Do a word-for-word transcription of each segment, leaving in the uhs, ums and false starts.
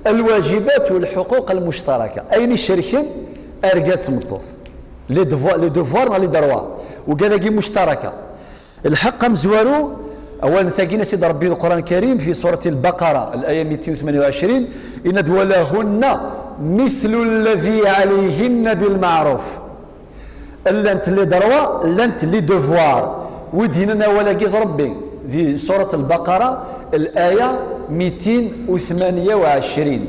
الواجبات والحقوق المشتركة، ayen icerken argaz d tmeṭṭut, les devoirs, les devoirs neɣ les droits, ugad-agi muctaraka. Lḥeqq amezwaru, awal n tagi, yenna-t-id Ṛebbi di Lqur'an Lkarim fi surat Lbaqara, laya mitin u tmanya u ɛecrin, yenna-d: "Walahunna mithlu lladhi ɛalayhinna bilmaɛruf." Llant les droits, llant les devoirs. Wi d-yennan awal-agi d Ṛebbi di surat Lbaqara, laya mitin u tmanya u ɛecrin.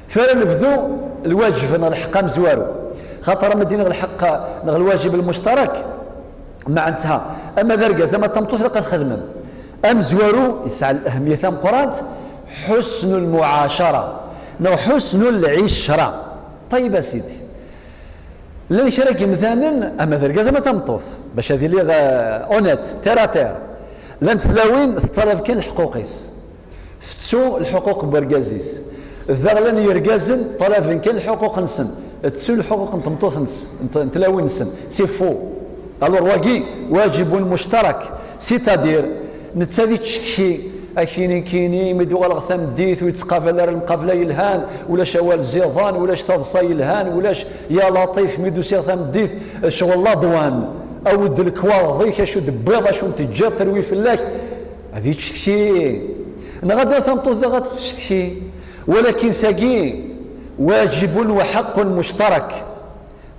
Tura nebdu lwaǧeb neɣ lḥeqq amezwaru. Xaṭer ama d-iniɣ lḥeqq neɣ lwaǧeb lmuctarak, meɛnetha, ama d argaz ama d tameṭṭut ilaq ad xedmen. Amezwaru yesɛa lahmiya tameqqrant, ḥusnu lmuɛacara neɣ ḥusnu lɛicra. Ṭayib a sidi. Llan kra n yimdanen, ama d argaz ama d tameṭṭut, bac ad iliɣ, eh, honnête, terre à terre, llant tlawin teṭṭalab kan lḥquq-is. Tettu lḥuquq n wergaz-is. Daɣ llan yergazen ṭalaben kan lḥuquq-nsen, tettu lḥuquq n tmeṭṭut-nsen, n t-, n tlawin-nsen. C'est faux. Alors wagi واجب مشترك, c'est-à-dire, netta ad yettcetki, akini kini, mi d-uɣaleɣ tameddit ur yettqabal ara lemqabla yelhan, ulac awal ziḍan, ulac taḍsa yelhan, ulac ya laṭif, mi d-usiɣ tameddit, ccɣel laḍwan, awi-d lekwaɣeḍ-ik, acu d-tewwiḍ, acu n-teǧǧiḍ, terwi fell-ak. Ad yettcetki. Neɣ ad tameṭṭut daɣ ad tettcetki. Walakin tagi واجب وحق مشترك.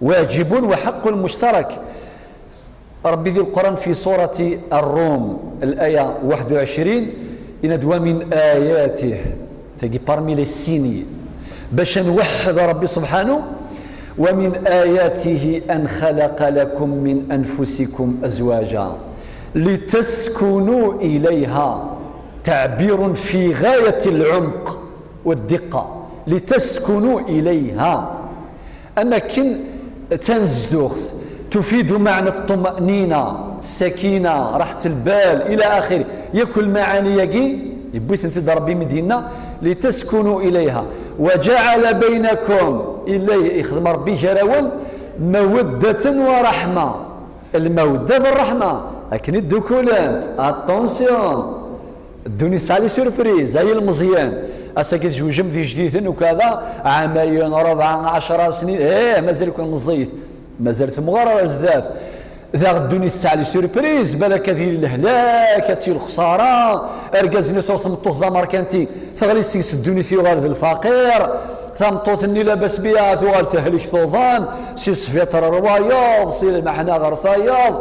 واجب وحق مشترك. Ṛebbi di Lqur'an fi surati Ṛṛum, laya waḥed u ɛecrin, yenna-d: "Wa min ayatih", tagi parmi les signes, bac ad nweḥḥed Ṛebbi subḥanu, "Wa min ayatihi an khalaqa lakum min anfusikum azwaja litaskunu ilayha." Taɛbirun fi ɣayati lɛumq wa ddiqa, litaskunu ilayha. Am akken d tanezduɣt, tufidu meɛna ṭṭumanina, sakina, raḥet lbal, ila axiri. Yakk lmaɛani-agi, yewwi-tent-id Ṛebbi mi d-yenna: "Litaskunu ilayha, wa jaɛala baynakum", illa yexdem Ṛebbi gar-awen, "mawaddatan wa raḥma", lmawadda d ṛṛeḥma, akken i ddukulent. Attention! Ddunit tesɛa les surprises, ay ilmeẓyen. Ass-agi tjewjem d ijdiden ukada, ɛamayen, ṛebɛa, ɛecra snin, eh, mazal-iken meẓẓiyit. Mazal temɣer ar zdat. Daɣ ddunit tesɛa les surprises, balak ad yili lehlak, ad tili lexṣara, argaz-nni tuɣ tmeṭṭut d amerkanti, teɣli seg-s ddunit yuɣal d lfaqir, tameṭṭut-nni labas biha tuɣal tehlek tuḍan, si sbiṭar ɣer wayeḍ, si lmeḥna ɣer tayeḍ.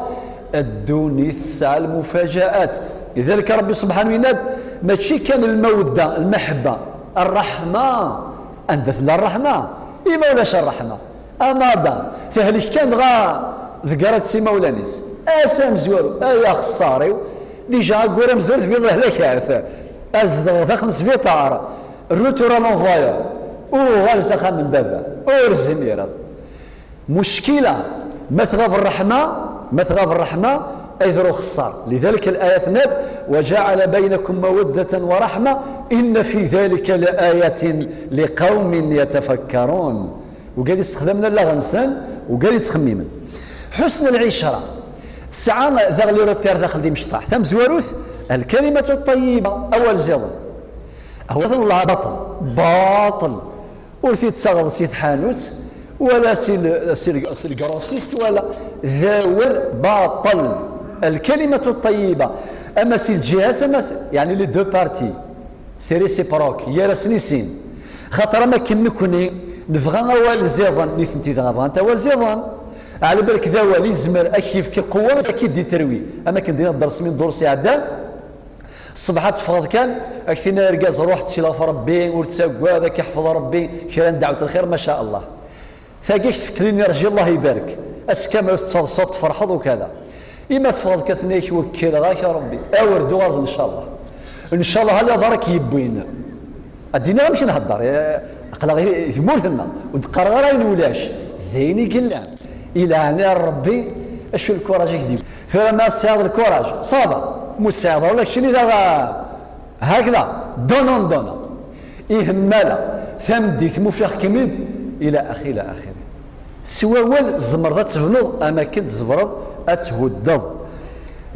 Ddunit tesɛa lmufajaat. Lidalik Ṛebbi subḥanu yenna-d, mačči kan lmawedda, lmaḥebba, ṛṛeḥma. Anda tella ṛṛeḥma? I ma ulac ṛṛeḥma? Amada, tehlek kan dɣa tgara-tt s imawlan-is. Ass amezwaru, ay axeṣṣar-iw, déjà ayyur amezwaru tebdiḍ lehlakat. Ad zedɣeɣ daxel n sbiṭar, retour à l'envoyeur, uɣal s axxam n baba, ur zmireɣ. Muckila, ma tɣab ṛṛeḥma, ma tɣab ṛṛeḥma, ay d uxeṣṣar. Lidalik laya tenna-d: "Wa jaɛala baynakum mawaddatan wa raḥma, inna fi dalika la ayatin liqawmin yatafakkarun." Ugad yessexdamen allaɣ-nsen, ugad yettxemmimen. Ḥusn lɛicra. Tesɛa daɣ les repères daxel d imecṭaḥ. Tamezwarut, lkalimatu ṭṭayyiba, awal ziḍen. Awal ziḍen, baṭel. Baṭel. Ur t-id-ttaɣeḍ si tḥanut, wala si l-, si l-, si lgrossiste, wala d awal baṭel. Lkalimatu ṭṭayyiba. Ama si lǧiha-s, ama s-, yeɛni les deux parties. C'est réciproque, gar-asen i sin. Xaṭer am akken nekni nebɣa awal ziḍen, nitenti dɣa bɣant awal ziḍen. Ɛla balek d awal yezmer ad k-yefk lqewwa, ad k-id-iterwi. Am akken d-yenna Ddersim n Durus iɛeddan, ṣṣbeḥ ad teffɣeḍ kan, ad k-tini argaz: "Ruḥ ttkel ɣef Ṛebbi, ur ttaggad, ad k-iḥfeḍ Ṛebbi", kra n dɛwet lxir, maca Allah. Tagi ad k-tefk l'énergie, Allah ibarek. Ass kamel ad tettaḍsaḍ, tferḥeḍ ukada. Ima teffɣeḍ kan, tenna-ak: "Wekkleɣ-ak a Ṛebbi, awer d-tuɣaleḍ ncallah. Ncallah ala aḍar ad k-yewwin." Ad d-iniɣ amek nhedder, eh, aql-aɣ i tmurt-nneɣ, ur d-qqareɣ ara ayen ulac, d ayen i yellan. I leɛna Ṛebbi, acu lkuraj i k-d-yewwi? Tura ma tesɛiḍ lkuraj, ça va, ma ur tesɛiḍ ara, ula keččini daɣ, hakda, donnant, donnant. Ihemmala, tameddit, ma ufiɣ-kem-id, ila axi, ila axiri. S wawal tzemreḍ ad tebnuḍ, am akken tzemreḍ ad thuddeḍ.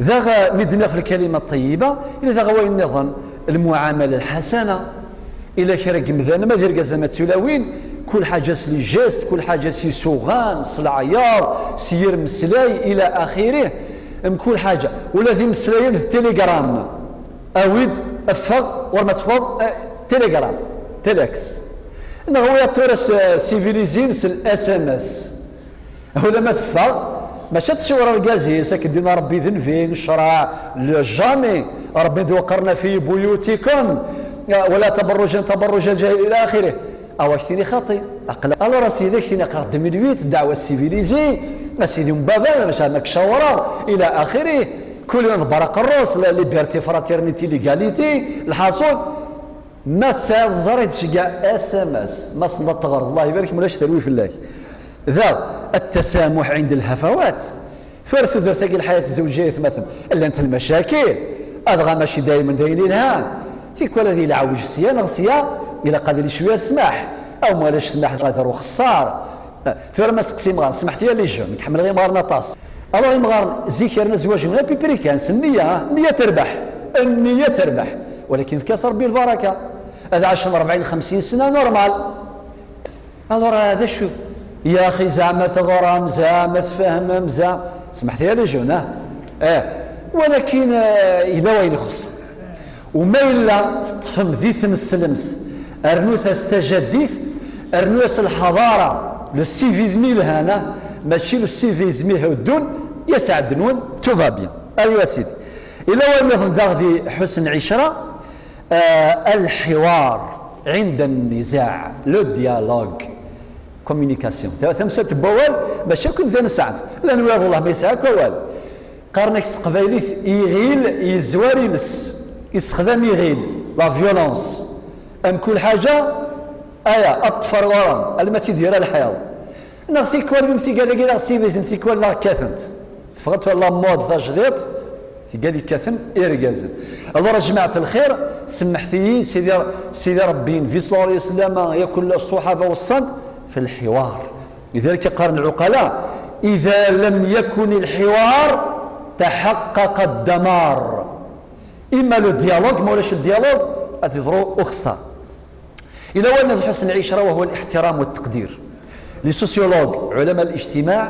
Daɣ, mi d-nniɣ ɣef lkalima ṭṭeyyiba, ila daɣ wayen nniḍen, lmuɛamala lḥasana. Ila kra n yimdanen, ma d irgazen, ma d tulawin, kul ḥaǧa s les gestes, kul ḥaǧa s isuɣan, s leɛyaḍ, s yirmeslay, ila axirih, mkul ḥaǧa. Ula d imeslayen d télégramme. Awi-d, ffeɣ, war ma teffɣeḍ, eh, télégramme, telex. Neɣ wiyaḍ tura s, civilisés s l S M S. Ula ma teffeɣ, mačči ad tessiweḍ argaz-is, akken d-yenna Rebbi d nnbi, ccṛeɛ, le jamais. Rebbi d وقرن في بيوتكن ولا تبرجن تبرج الجاهلية إلى آخره. Awa ak-tini xaṭi. Aql-, alors a sidi, ak-tini aql-aɣ deux mille huit, ddeɛwa civilisée, a sidi n baba, maca ma k-cawreɣ, إلى آخره. Kul yiwen ḍebber aqerru-s, la liberté, fraternité, l'égalité, lḥaṣul. Ma tesɛiḍ ẓer-it-d seg S M S, ma tessneḍ ad teɣreḍ, Allah ibarek, ma ulac terwi fell-ak. Daɣ, التسامح عند الهفوات. Tura tudert-agi, الحياة الزوجية, aytmaten, llant lmacakil, adɣa mačči daymen d ayen yelhan. Tikwal ad yelɛewj sya neɣ sya, ilaq ad yili cwiya ssmaḥ. Aw ma ulac ssmaḥ, ad iḍru xeṣṣar. Tura ma steqsi imɣaren, semmḥet-iyi a les jeunes, nekk ḥemmleɣ imɣaren aṭas. Alors imɣaren zik yerna zwaǧ-nwen à peu près kan s nniya, nniya terbeḥ, nniya terbeḥ. Walakin efk-as Rebbi lbaraka. Ad ɛacen rebɛin xemsin sna, normal. Alors, ah, d acu? Ya axi, zeɛma teɣram, zeɛma tfehmem, zeɛma, semmḥet-iyi a les jeunes, ah? Eh, walakin, eh, yella wayen ixuṣṣen. Uma yella teṭṭfem di tneslemt, rnut-as tajaddit, rnu-as lḥaḍara, le civisme yelhan, ah, mačči le civisme ihuddun, yas ɛednun, tout va bien. Ayu a sidi. Ila wayen nniḍen daɣ di ḥusn lɛicra, ah, الحوار عند النزاع, le dialogue, communication. Ta-, tamsalt n wawal, mačči akk imdanen sɛan-tt. Llan wiyaḍ, wellah ma yesɛa akk awal. Qqaren-ak s teqbaylit, iɣil yezwar iles, yessexdam iɣil, la violence. Am kul ḥaǧa, aya, ad ṭṭfer waram, alma tt-id-yerra lḥiḍ. Neɣ tikwal, même tigal-agi, neɣ s ivizen, tikwal neɣ kkatent. Teffeɣ-d la mode tajdiṭ, tigal yekkaten irgazen. Alors, a jmaɛt lxir, semmḥet-iyi, Sidi, Sidi Rebbi, Nnbi صلى الله عليه وسلم, yakk ṣṣuḥaba weṣṣan-d في الحوار. لذلك qqaren lɛuqala, إذا لم يكن الحوار تحقق الدمار. Imma le dialogue, ma ulac le dialogue, ad yeḍru uxeṣṣar. Ila wayen nniḍen ḥusn lɛicra, وهو الاحترام والتقدير. Les sociologues, ɛulama n lijtimaɛ,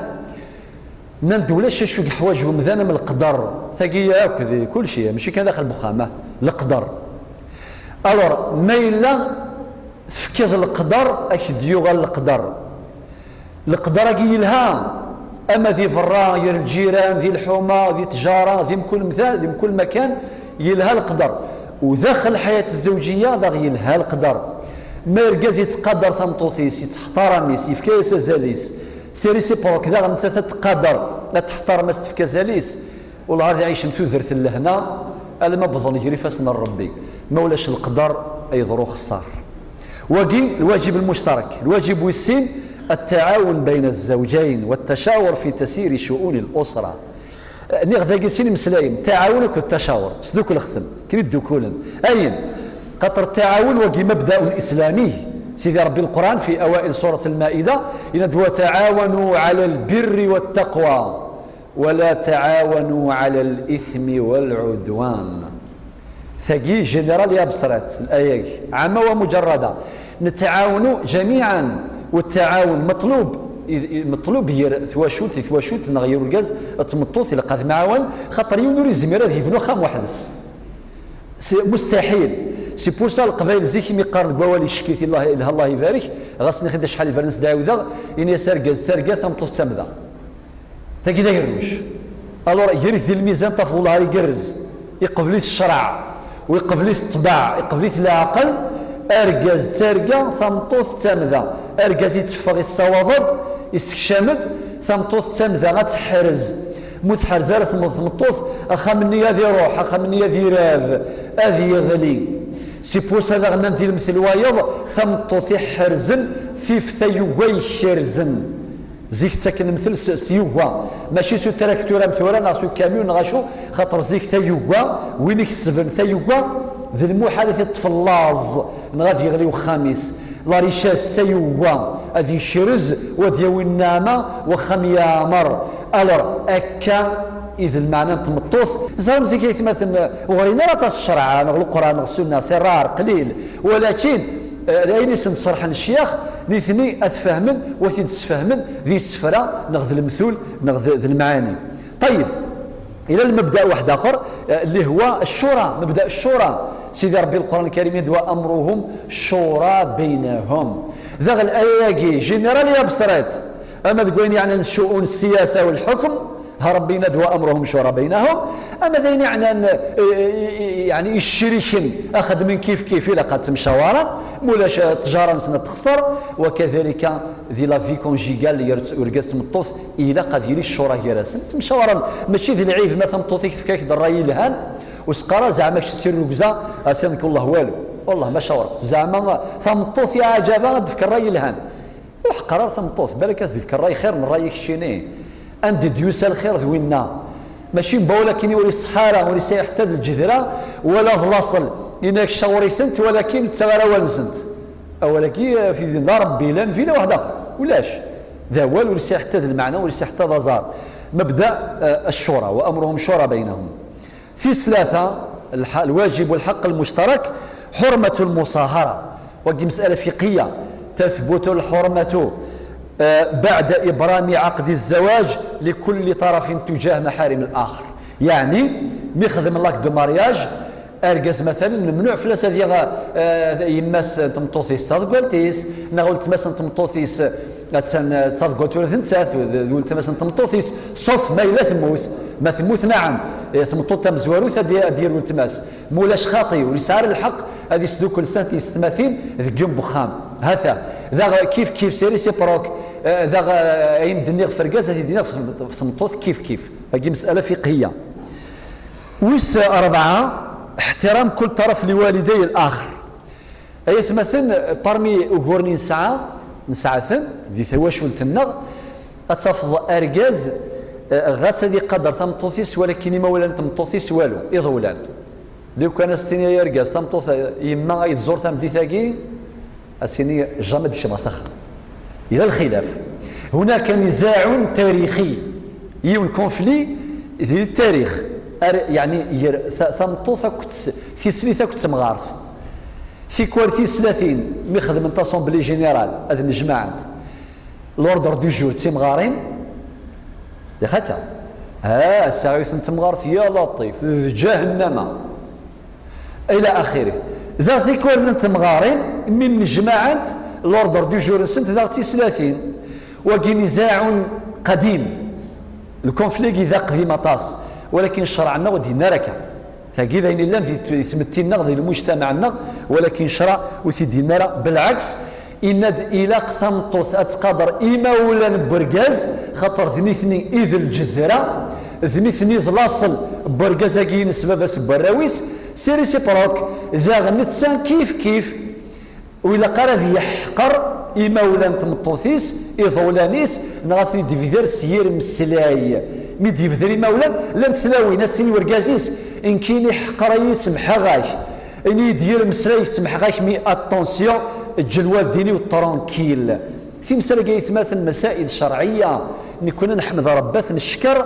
nnan-d ulac acu i yeḥwaǧ umdan am leqder. Tagi akk d kulci, mačči kan daxel n uxxam, ah, leqder. Alors, ma yella tefkiḍ leqder, ad k-d-yuɣal leqder. Leqder-agi yelha, ama di berra, gar lǧiran, di lḥuma, di tjara, di mkul mta-, di mkul makan, yelha leqder. U daxel lḥayat zzewǧiyya, daɣ yelha leqder. Ma argaz yettqadar tameṭṭut-is, yetteḥtaram-is, yefka-yas azal-is, c'est réciproque, daɣ nettat ad teqqader, ad teḥtarem, ad s-tefk azal-is. Wellah ad ɛicen tudert n lehna, alma wwḍen gar ifassen n Rebbi. Ma ulac leqder, ad yeḍru xeṣṣar. Wagi, lwajib lmuctarak. Lwajib wis sin, التعاون بين الزوجين والتشاور في تسيير شؤون الأسرة. Nniɣ dagi sin imeslayen, taɛawun akked tacawur, sdukleɣ-ten, akken i ddukulen. Ayen, xaṭer taɛawun wagi مبدأ إسلامي. Sidi Rebbi Leqran, في أوائل سورة المائدة, yenna-d: وتعاونوا على البر والتقوى ولا تعاونوا على الإثم والعدوان. Tagi général et abstraite, الآية عامة ومجردة. نتعاونوا جميعا، والتعاون مطلوب، مطلوب gar twacult, twacult neɣ gar urgaz d tmeṭṭut, ilaq ad mɛawan, xaṭer yiwen ur yezmir ad yebnu axxam weḥd-s. C'est مستحيل. C'est pour ça Leqbayel zik imi qqaren deg wawal icekkit, Allah, ilha, Allah ibarek, ɣas nixi-d acḥal iberdan s-d-ɛiwdeɣ, ini-as argaz d targa, tameṭṭut d tamda. Tagi d agerruj. Alors, ger-it di lmizan, tafeḍ wellah igerrez. Iqbel-it ccreɛ, u iqbel-it ṭṭbeɛ, iqbel-it leɛqel, argaz d targa, tameṭṭut d tamda. Argaz itteffeɣ, issawaḍ-d, issekcam-d, tameṭṭut d tamda ad teḥrez. Mu teḥrez ara tmeḍ tmeṭṭut, axxam-nni ad iruḥ, axxam-nni ad irab, ad yeɣli. Si pusa daɣen nnan di lemtel wayeḍ, tameṭṭut iḥerzen, tif tayuga ikerzen. Zik ttaken lemtel s, s tyuga, mačči s utraktur am tura neɣ s ukamyun neɣ acu, xaṭer zik tayuga, win ikesben tayuga, d lmuḥal ad t-iṭṭef laẓ neɣ ad yeɣli wexxam-is. La richesse, tayuga, ad yekrez, u ad yawi nneɛma, wexxam yeɛmer. Alors, akka I d lmeɛna n tmeṭṭut. Ẓrem zik aytmaten, ur ɣrin ara aṭas ccreɛ neɣ Leqran neɣ Ssunna, c'est rare, qlil. Walakin, eh, ayen i sen-d-ṣerḥen ccyax, nitni ad t-fehmen, wa t-id-sfehmen di ssefra neɣ d lemtul neɣ d, d lemɛani. Ṭayyeb, ila lmebda waḥed axer, eh, اللي هو الشورى, mebda ccura. Sidi Ṛebbi Leqran Lkarim yenna-d: وأمرهم شورى بينهم. Daɣ laya-agi, général et abstrait, ama deg wayen yeɛnan shu'un ssiyasa u lḥukm, ha Ṛebbi yenna-d: وأمرهم شورى بينهم. Ama d ayen yeɛnan, eh, eh, eh, yeɛni icriken, axedmen kif kif, ilaq ad ttemcawaren, mulac, eh, ttjara-nsen ad texṣer, وكذلك di la vie conjugale, yer-, urgaz d tmeṭṭut, ilaq ad yili ccura gar-asen. Ttemcawaren, mačči d lɛib ma tameṭṭut-ik tefka-ak-d ṛṛay yelhan, ur s-qqar ara zeɛma kečč d tirrugza, atan deg Allah walu. Wallah ma cawreɣ-tt. Zeɛma tameṭṭut iɛǧaba ad d-tefk ṛṛay yelhan. Ur ḥeqqer ara tameṭṭut, balak ad d-tefk ṛṛay xir n ṛṛay-ik keččini. Anda i d-yusa lxir d winna? Mačči n wawal akkin ur iṣeḥḥa ara, ur yesɛi ḥetta d lǧedra, wala d laṣel. Yenna-ak cawṛ-itent, walakin ttaɣ ara awal-nsent. Awal-agi, eh, fi din, la Ṛebbi, la Nnbi, la waḥed axer. Ulac. D awal ur yesɛi ḥetta d lmeɛna, ur yesɛi ḥetta d aẓar. مبدأ, eh, الشورى، وأمرهم شورى بينهم. Tis tlata, الح-، الواجب والحق المشترك، حرمة المصاهرة. Wagi مسألة فقهية. تثبت الحرمة, eh, بعد إبرام عقد الزواج لكل طرف تجاه محارم الآخر. Yeɛni, mi xedmen l'acte de mariage, argaz, matalan, memnuɛ fell-as ad yaɣ, eh, yemma-s n tmeṭṭut-is d taḍeggalt-is, neɣ weltma-s n tmeṭṭut-is, attan, eh, d taḍeggalt ula d nettat, d, d weltma-s n tmeṭṭut-is, sauf ma yella temmut. Ma temmut, naɛam, eh, tmeṭṭut tamezwarut ad d-, ad d-yerr weltma-s. Mulac xaṭi, ur yesɛi ara lḥeqq ad yesdukkel snat yessetmatin deg yiwen n wexxam. Hata, daɣ kif kif, c'est réciproque, eh, daɣ, eh, ayen d-nniɣ f urgaz, ad t-id-iniɣ f tmeṭ-, f tmeṭṭut kif kif. Wagi مسألة فقهية. Wis rebɛa, احترام كل طرف لوالدي الآخر. Ay atmaten, parmi uguren i nesɛa, nesɛa-ten di tawacult-nneɣ, ad tafeḍ argaz, eh, ɣas ad iqader tameṭṭut-is, walakin imawlan n tmeṭṭut-is walu, iḍewlan. Lukan as-tini ay argaz, tameṭṭut, eh, yemma ay tẓur tameddit-agi, ad s-ini jamais d-kecmeɣ s axxam. Yella lxilaf. هناك نزاع تاريخي. Yiwen conflit di tarix. Ar, yeɛni, yer, ta-, tameṭṭut akked s-, tislit akked temɣart. Tikwal tislatin, mi xedment assemblée générale, ad nejmaɛent. L'ordre du jour d timɣarin. Di xaṭa. Ha, saɛit n temɣart, ya laṭif, d ǧahennama. Ila axiri. Daɣ tikwal n temɣarin, mi nnejmaɛent, l'ordre du jour-nsent, daɣ d tislatin. Wagi نزاع قديم. Lkunfli-agi d aqdim aṭas, walakin ccreɛ-nneɣ ur d-yenni ara akka. Tagi d ayen yellan di t-, di tmetti-nneɣ, di lmujtamaɛ-nneɣ, walakin ccreɛ ur t-id-yenni ara. Belɛeks, yenna-d ilaq tameṭṭut ad tqader imawlan n urgaz, xaṭer d nitni i d lǧedra, d nitni i d laṣel n urgaz-agi-ines, baba-s n warraw-is, c'est réciproque, daɣ netta kif kif. Ur ilaq ara ad yeḥqer imawlan n tmeṭṭut-is, iḍewlan-is, neɣ ad ten-id-ibder s yir mmeslay. Mi d-yebder imawlan, llant tlawin, ad s-tini urgaz-is: "Nekkini ḥeqreɣ-iyi, semḥeɣ-ak. Ini-yi-d yir mmeslay, semḥeɣ-ak, mi attention, eǧǧ lwaldin-iw tranquille." Timsal-agi, ay atmaten, masail cerɛiyya, nekkni neḥmed Ṛebbi, ad t-neckeṛ,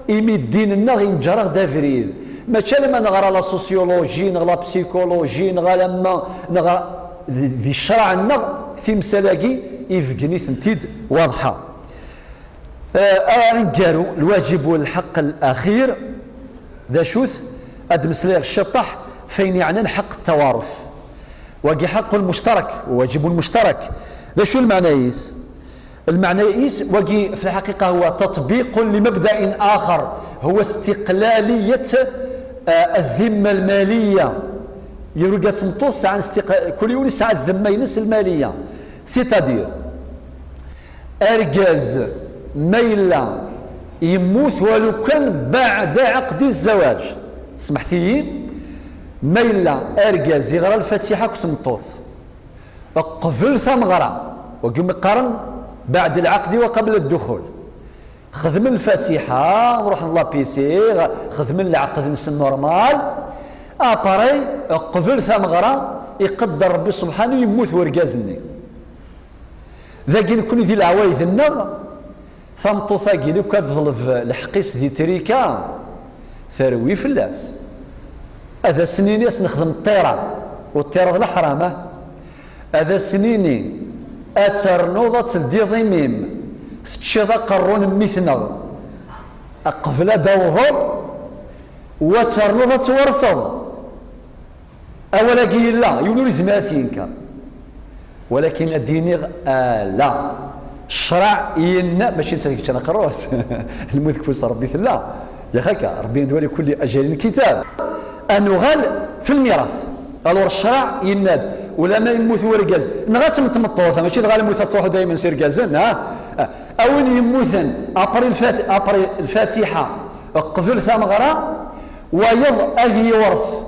imi ddin-nneɣ yenǧer-aɣ-d abrid. Mačči alamma neɣra la sociologie, neɣ la psychologie, neɣ alamma neɣra di, di ccreɛ-nneɣ, timsal-agi ibeggen-itent-id waḍḥa. Eh, aneggaru, الواجب والحق الأخير, d acu-t? Ad d-meslayeɣ ciṭṭaḥ f ayen yeɛnan حق التوارث. Wagi حق مشترك, واجب مشترك. D acu lmeɛna-is? Lmeɛna-is, wagi, في الحقيقة, هو تطبيق لمبدأ آخر, هو استقلالية, eh, الذمة المالية. Yurga d tmeṭṭut sɛan istiq-, kul yiwen yesɛa ddemma-ines lmaliya. C'est-à-dire, argaz, ma yella yemmut walukan بعد عقد الزواج, smeḥt-iyi, ma yella argaz yeɣra lfatiḥa akked tmeṭṭut, qbel tameɣra, wagi umi qqaren بعد العقد وقبل الدخول. Xedmen lfatiḥa, ruḥen la piscine, xedmen lɛeqd-nsen normal. Après, qbel tameɣra, iqedder Ṛebbi subḥanu, yemmut urgaz-nni. Dagi nekkni di leɛwayed-nneɣ, tameṭṭut-agi, lukan ad teḍleb lḥeqq-is di trika, Terwi fell-as. Ad as-nini ad s-nexdem ṭṭira, u ṭṭira d leḥram, ah? Ad as-nini ad ternuḍ ad teldiḍ imi-m, teččiḍ aqerru n mmi-tneɣ, qbel ad d-awḍeḍ, u ad ternuḍ ad twerteḍ. Awal-agi yella, yiwen ur yezmir ad t-yenker. Walakin ad d-iniɣ ala. Ccṛeɛ yenna, mačči netta i yeččan aqerru-s. Lmut deg ufus n Ṛebbi tella. Yak akka, Ṛebbi yenna-d: "Wa li kulli ajalin kitab." Ad nuɣal fi lmirat. Alors, ccṛeɛ yenna-d, ulamma yemmut urgaz, neɣ ad temmut tmeṭṭut, mačči dɣa lmut ad truḥ daymen s irgazen, ha? A win yemmuten, après lfat-, après lfatiḥa, qbel tameɣra, wayeḍ ad yiwret